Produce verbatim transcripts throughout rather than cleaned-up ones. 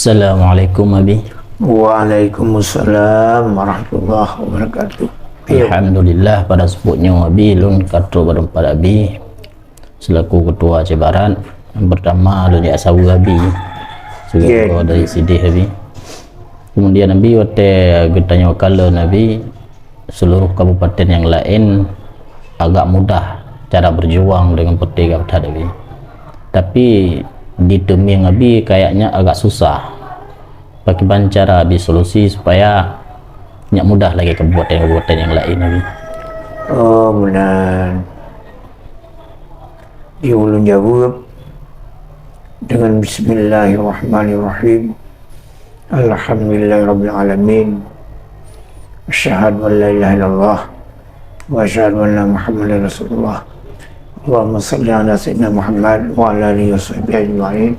Assalamualaikum, Abi. Waalaikumsalam warahmatullahi wabarakatuh. Alhamdulillah, pada seupôt nyoe, Abi, lôn ka trok bak teumpat Abi. Selaku ketua Aceh Barat, yang pertama lôn jak saweue Abi. Sebagai ketua dari sideh Abi. Kemudian Abi, watée geutanyoe kalon Abi, seluruh kabupaten yang lain agak mudah cara berjuang dengan Partai Gabthat Abi. Tapi di Teumieng Abi kayaknya agak susah. Pakriban cara Abi solusi supaya nyak mudah lagi kabupaten-kabupaten yang lain Abi? Oh, meunan. Di ulun jaweueb dengan Bismillahirrahmanirrahim. Alhamdulillahirabbil alamin. Asyhadu an la ilaha illallah wa asyhadu anna Muhammadar Rasulullah. Allahumma shalli ala sayyidina Muhammad wa ala alihi wa sahbihi ajma'in.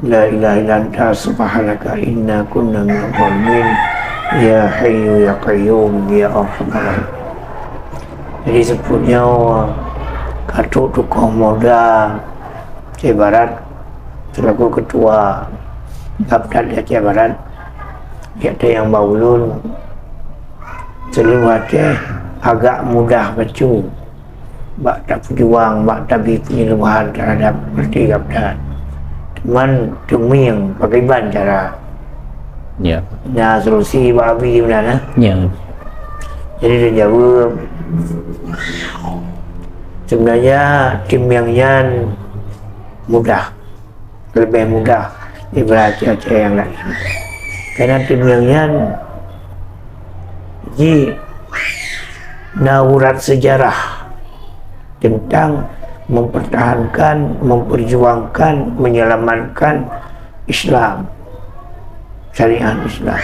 La ilaha illa anta subhanaka inna kunna minadh dhalimin. Ya Hayyu ya Qayyum ya Arhamar Rahimin. Jadi seupôt nyoe ka trok tukoh muda Aceh Barat selaku ketua Gabthat Aceh Barat, jak tanyong bak ulôn, seluruh Aceh agak mudah bacut bak tapeujuang, bak tabri peunyeuluhan teuhadap Partai Gabthat. Teuma Teumieng pakriban cara? Ya. Na solusi bak Abi meunan, eh? Ya. Jadi lôn jaweueb, sebenarnya Teumieng nyan mudah, leubeh mudah daripada Aceh-Aceh nyang laén. Karena Teumieng nyan jih na urat sejarah tentang mempertahankan, memperjuangkan, menyelamatkan Islam, syariat Islam.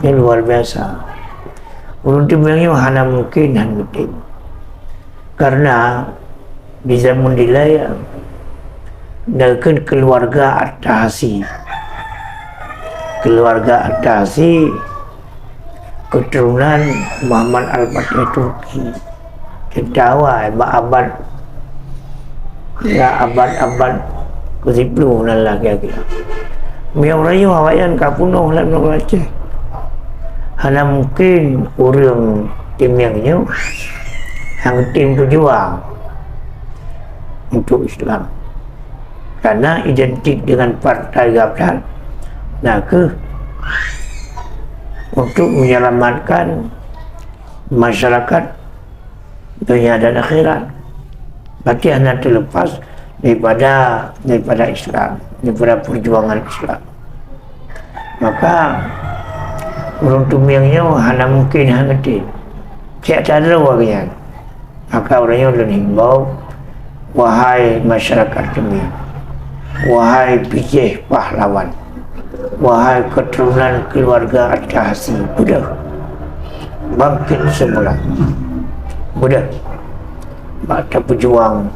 Ini luar biasa. Ulôn Teumieng nyoe hana mungkin hana mungkin. Karena di zaman dilèe, na kheun keluarga At-Tahasi. Keluarga At-Tahasi keturunan Muhammad Al-Fatih Turki. Teuntara bak abad, ya, abad-abad keu siplôh nan lah kira-kira. Meunyoe awaknyan ka peunoh lam nanggroe Aceh, hana mungkin ureueng Teumieng nyoe hana tem peujuang untuk Islam. Karena identik dengan Partai Gabthat, na kheueh untuk menyelamatkan masyarakat dunia dan akhirat. Berarti hana terlepas daripada, daripada Islam, daripada perjuangan Islam. Maka, ureueng Teumieng nyoe hana mungkin hana tem. Cek tadroe awaknyan. Maka ureueng nyoe lôn himbau, wahai masyarakat Teumieng, wahai bijéh pahlawan, wahai keturunan keluarga At-Tahasi, beudôh bangkit semula. Beudôh bak tapeujuang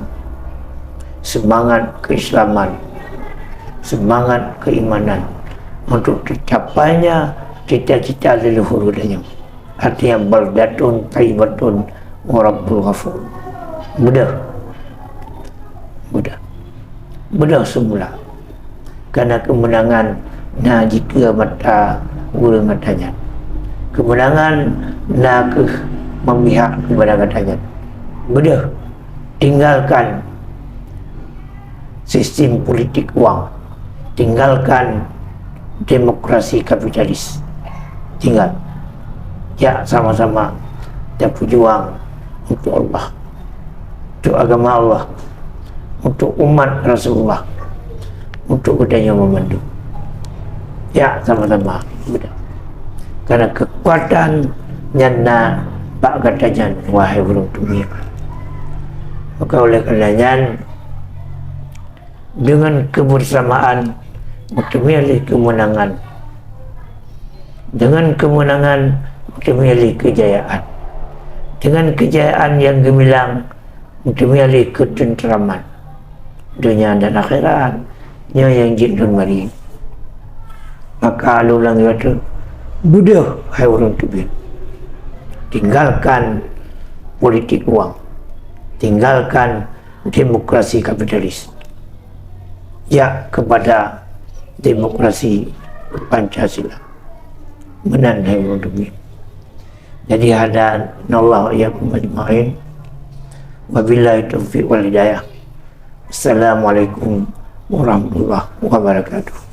semangat keislaman, semangat keimanan untuk tercapainya cita-cita leluhur geutanyoe. Artinya, baldatun thayyibatun wa rabbun ghafur. Beudôh. Beudôh. Beudôh semula. Karena kemenangan na jikeue mata ureueng gata nyan. Kemenangan na kheueh memihak kepada gata nyan. Beudôh. Tinggalkan sistem politik uang. Tinggalkan demokrasi kapitalis. Tinggal. Jak sama-sama tapeujuang untuk Allah, untuk agama Allah, untuk umat Rasulullah, untuk geutanyoe meumandum. Jak sama-sama. Karena kekuatan nyan na bak gata nyan, wahai ureueng Teumieng. Maka oleh karena nyan, dengan kebersamaan, meuteumé lé keumeunangan. Dengan keumeunangan, meuteumé lé keujayaan. Dengan keujayaan nyang geumilang, meuteumé lé keuteuntraman. Dunia dan akhirat, nyoe nyang jeuet lôn marit. Maka lôn lagèe nyoe, beudôh, hai ureueng Teumieng. Tinggalkan politik uang. Tinggalkan demokrasi kapitalis. Jak kepada demokrasi Pancasila. Meunan hai ureuëng teubiet. Jadi hadanallahu wa iyyakum ajmain. Wabillahi taufiq wal hidayah. Assalamualaikum warahmatullahi wabarakatuh.